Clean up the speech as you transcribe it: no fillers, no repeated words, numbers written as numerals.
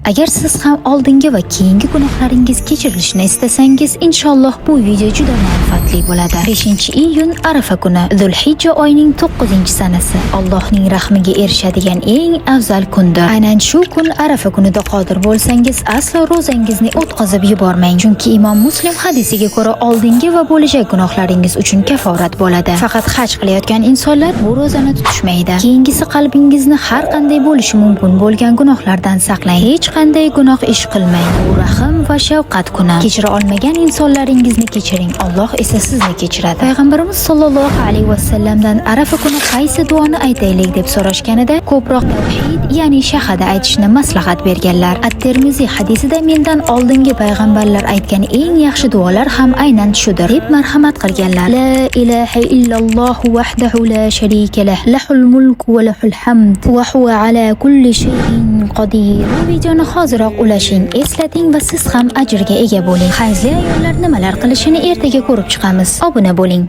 Agar siz ham oldingi va keyingi gunohlaringiz kechirilishini istasangiz, inshaalloh bu video juda manfaatli bo'ladi. 5-iyun Arafa kuni, Zulhijja oyining 9-sanasi. Allohning rahmiga erishadigan eng afzal kundir. Aynan shu kun, Arafa kunida qodir bo'lsangiz, aslo ro'zangizni o'tkazib yubormang. Chunki Imom Muslim hadisiga ko'ra, oldingi va bo'lajak gunohlaringiz uchun kaforat bo'ladi. Faqat haj qilayotgan insonlar bu ro'zani tutishmaydi. Keyingisi, qalbingizni har qanday bo'lishi mumkin bo'lgan gunohlardan saqlang. Hech qanday gunoh ish qilmang. Bu rahm va shafqat kuni. Kechira olmagan insonlaringizni kechiring. Alloh esa sizni kechiradi. Payg'ambarimiz sollallohu alayhi vasallamdan Arafa kuni qaysi duoni aytaylik deb so'rashganida, ko'proq tavhid, ya'ni shahada aytishni maslahat berganlar. At-Termiziy hadisida "Mendan oldingi payg'ambarlar aytgan eng yaxshi duolar ham aynan shudir" deb marhamat qilganlar. La ilaha illalloh wahdahu la sharika lah, lahul mulku va lahul hamd va huwa ala kulli shay'in qodir. Bu videoni hoziroq ulashing, eslating va siz ham ajrga ega bo'ling. Hayzli ayollar nimalar qilishini ertaga ko'rib chiqamiz. Obuna bo'ling.